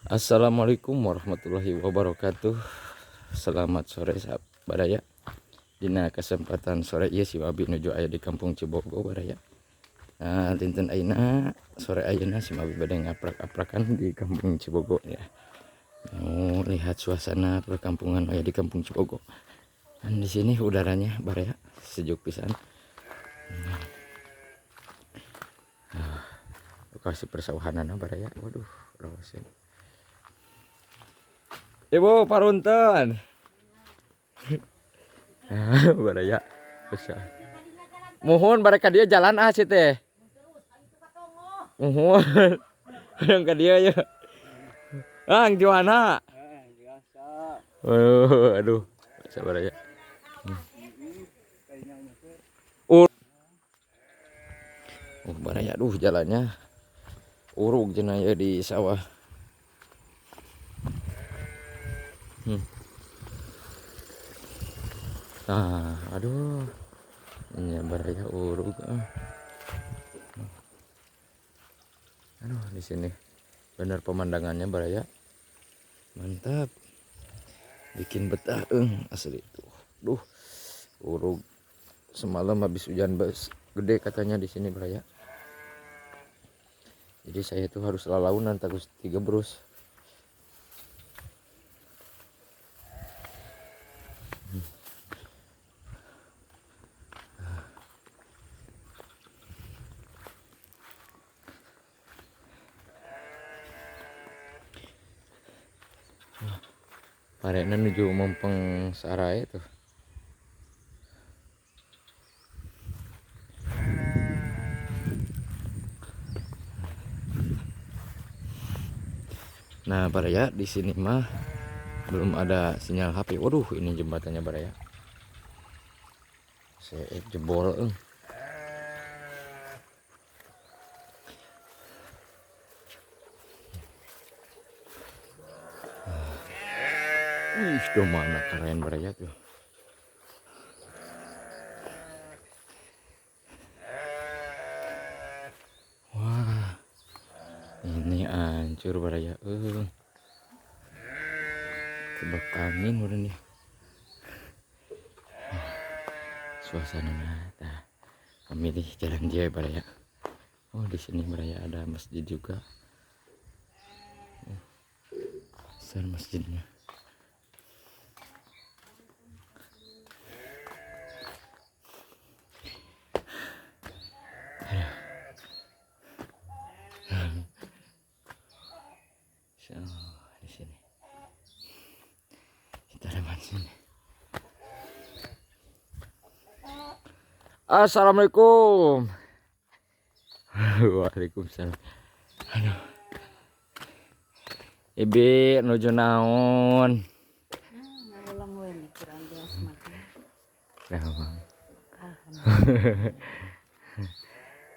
Assalamualaikum warahmatullahi wabarakatuh. Selamat sore baraya. Dina kesempatan sore ieu si Abi nuju aya di Kampung Cibogo baraya. Nah, dinten ayeuna sore ayeuna si Abi bade ngaprak-aprakan di Kampung Cibogo ya. Mau lihat suasana perkampungan aya di Kampung Cibogo. Dan di sini udaranya baraya sejuk pisan. Nah, lokasi persawahanana baraya. Waduh, rawaseun. Ibu parunten. Baraya bisa. Muhun bare ka dieu jalan ah si teh. Muhun. Yang ka dieu ya. Ah, di mana? Oh, aduh. Sabar ya. Oh, baraya aduh jalannya urug cenah ya di sawah. Nah, aduh. Ini baraya urug. Aduh, di sini benar pemandangannya baraya. Mantap. Bikin betah asli tuh. Duh. Urug semalam habis hujan gede katanya di sini baraya. Jadi saya tuh harus lalaunan takut tiga brus. Parena nuju mempeng sarai tuh. Nah, baraya di sini mah belum ada sinyal HP. Waduh, ini jembatannya baraya. Saya jebol. Wih, tuh mana keren baraya tuh. Wah, ini hancur baraya. Sebab angin udah nih. Suasananya, nah, memilih jalan dia baraya. Oh, di sini baraya ada masjid juga. Besar masjidnya. So, di sini kita lewat sini. Assalamualaikum. Waalaikumsalam. Aduh. Ibi nuju naon?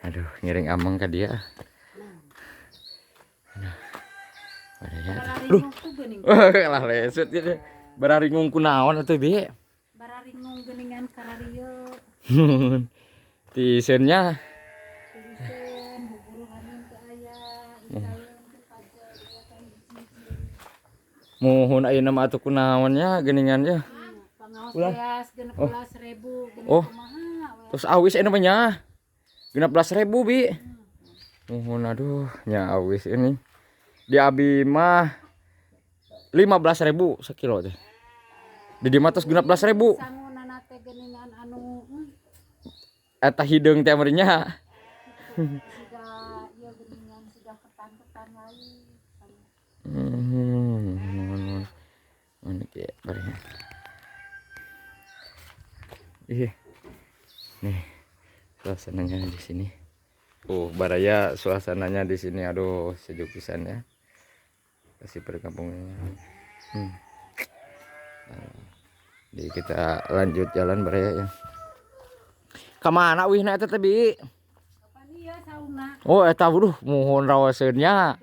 Aduh, ngiring amang ka dia. Aduh. Aduh, lah lesut gitu. Bararingung kunaon atuh bi? Bararingung geuningan kararieu. Tiiseunnya. Tiiseun buburuhaneun teu aya, isaeun teu pajak. Muhun ayeuna mah atuh kunaon nya geuningan nya. Pangaos beas 16.000 geuning kumaha. Terus awis ayeuna mah nya. 16.000 bi. Muhun aduh nya awis ini. Di abi mah 15.000 sekilo teh. Di dieu mah tos 16.000. Sangunana teh geuningan anu eta hideung teh meureun nya. Siga ieu geuningan siga ketan-ketan lain. Mun kieu bareng. Ih. Nih suasananya di sini. Oh, baraya suasananya di sini aduh sejuk pisan ya. Kasih perkampungannya. Jadi kita lanjut jalan baraya ya. Kamana wihna eta teh bi? Oh, eta aduh muhun rawaseun nya.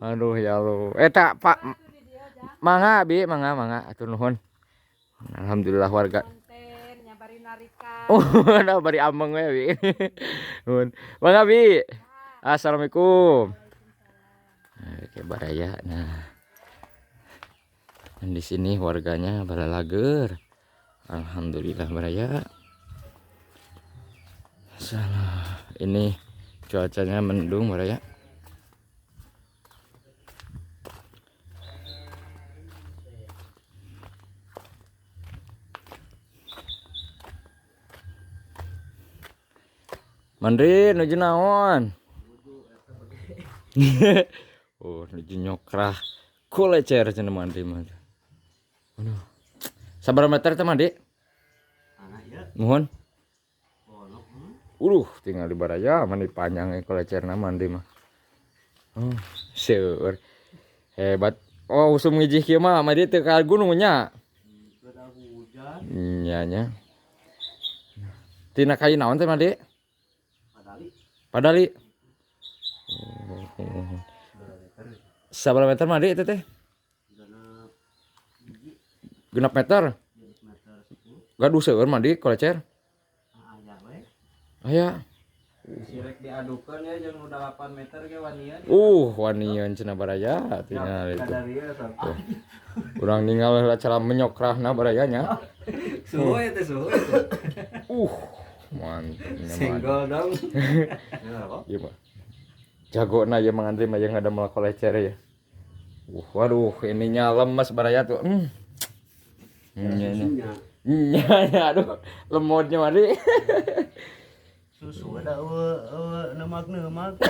Aduh ya Allah. Eta Pak mangga bi, mangga mangga atur nuhun. Alhamdulillah warga. Oh, nah bari ameng we bi. Nuhun. Mangga bi. Assalamualaikum. Oke. Oke, baraya. Nah, dan di sini warganya balalager. Alhamdulillah baraya. Salah. Ini cuacanya mendung baraya. Mandri nuju naon? Oh, nuju nyokrah kulecer cenah Mandri mah. Aduh. Sabaraha meter teh Mandi? Mohon. Tinggal di baraya mandi panjang kulecerna Mandi mah. Oh, seueur. Hebat. Oh, usum ngijih kieu mah Mandi teu ka gunung nya. Nya nya. Tina kayu naon teh Mandi? Padali. Oh. Sabaraha meter Mandi teh teh? 6 meter. Gaduh seueur Mandi kolecer. Aya. Sirek diadukeun ya jeung udah 8 meter ge wanian. Wanian cenah baraya tinggal itu. Urang ningal heula cara menyokrahna baraya nya. Suhu ya teh suhu. Mantap. Senggol dong. Iya, Pak. Jagona ya Mang Andri mah yang ada malah kolecer ya. Waduh, ininya lemes baraya tuh. Nya, aduh, lemotnya mari. Susu ada nemak-nemak.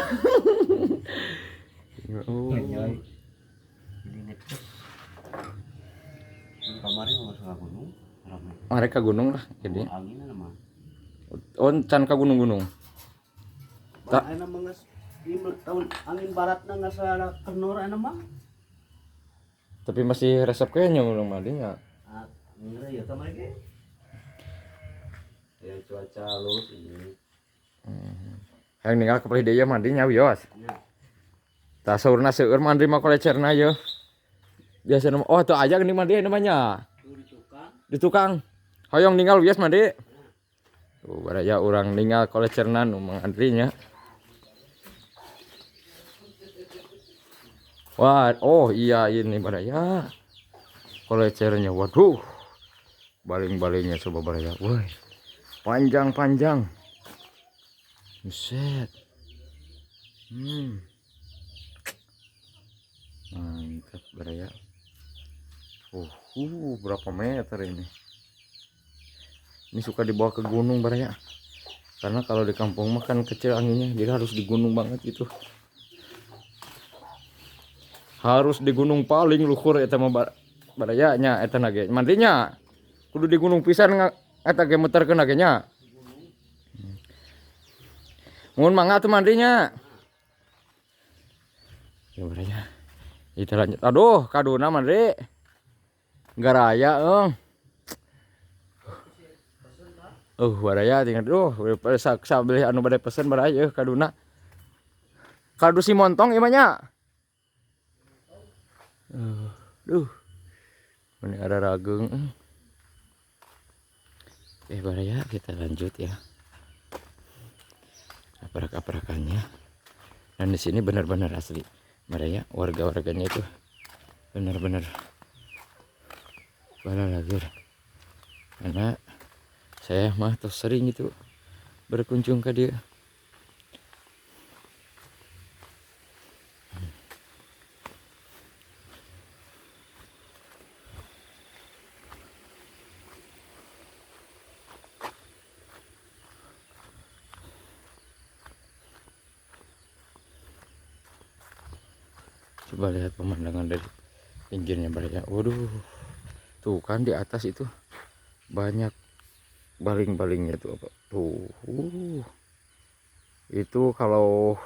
Oh. Jadi ngecek. Kemarin mau masuk ke gunung, ramai. Mereka gunung lah jadi. Angin mah. Oh, can ka gunung-gunung. Tak. Ayeuna mah geus tahun angin baratna geus kenor ayeuna mah. Tapi masih resep kayaknya urang mah dinya. Ah, ngeri ya kamari ge. Ya cuaca halus ini. Hayang ninggal ke palih deui mandinya wios. Tah saurna seueur mandi mah kolecerna ye. Biasa nama, oh teu aya geuning mandi namanya. Di tukang. Hoyong ninggal wios mandi. Tuh baraya urang ninggal kolecerna nu Mang Andri nya. Wah, oh iya ini baraya. Kolecernya waduh. Baling-balingnya coba baraya. Woi. Panjang-panjang. Buset. Mantap baraya. Berapa meter ini? Ini suka dibawa ke gunung baraya. Karena kalau di kampung mah kan kecil anginnya, jadi harus di gunung banget gitu. Harus di gunung paling luhur eta mah baraya nya eta na ge. Mandinya kudu di gunung pisan eta ge muterkeun ge nya. Mun mangga tuh mandinya. Ya baraya. Kita lanjut. Aduh, kaduna mandi. Garaya eung. Baraya tinggal duh, sabelih anu bade pesen baraya kaduna. Kadu si montong ieu mah nya. Duh. Ini ada rageung. Baraya kita lanjut ya. Aprak-aprakannya. Dan di sini benar-benar asli. Baraya warga-warganya itu benar-benar balalager. Karena saya mah tuh sering itu berkunjung ke dia. Coba lihat pemandangan dari pinggirnya baraya. Waduh, tuh kan di atas itu banyak baling-balingnya tuh apa tuh. Itu kalau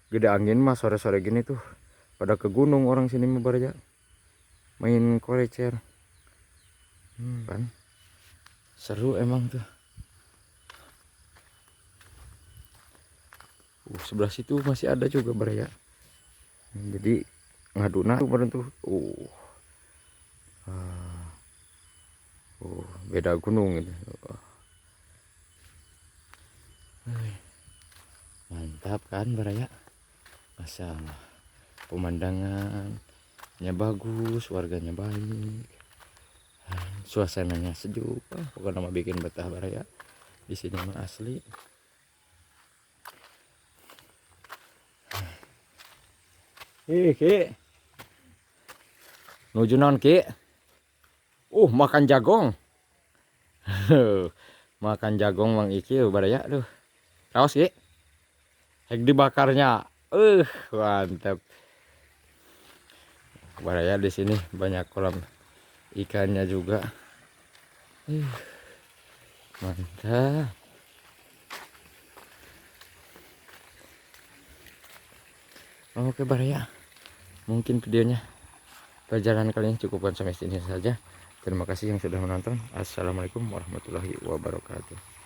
gede angin mah sore-sore gini tuh pada ke gunung orang sini mah baraya, main kolecer. Kan seru emang tuh. Sebelah situ masih ada juga baraya. Jadi ngaduna kemarin tuh. Beda gunung gitu. Mantap kan baraya, Masya Allah. Pemandangannya bagus, warganya baik, suasananya sejuk. Ah, pokoknya mah bikin betah baraya. Di sini mah asli. Ih, Ki. Nuju naon, Ki? Makan jagong. Makan jagong Mang Iki baraya, aduh. Raos, Ki. Hek dibakarnya. Mantap. Baraya, di sini banyak kolam ikannya juga. Mantap. Oke baraya, mungkin videonya perjalanan kali ini cukupkan sampai sini saja. Terima kasih yang sudah menonton. Assalamualaikum warahmatullahi wabarakatuh.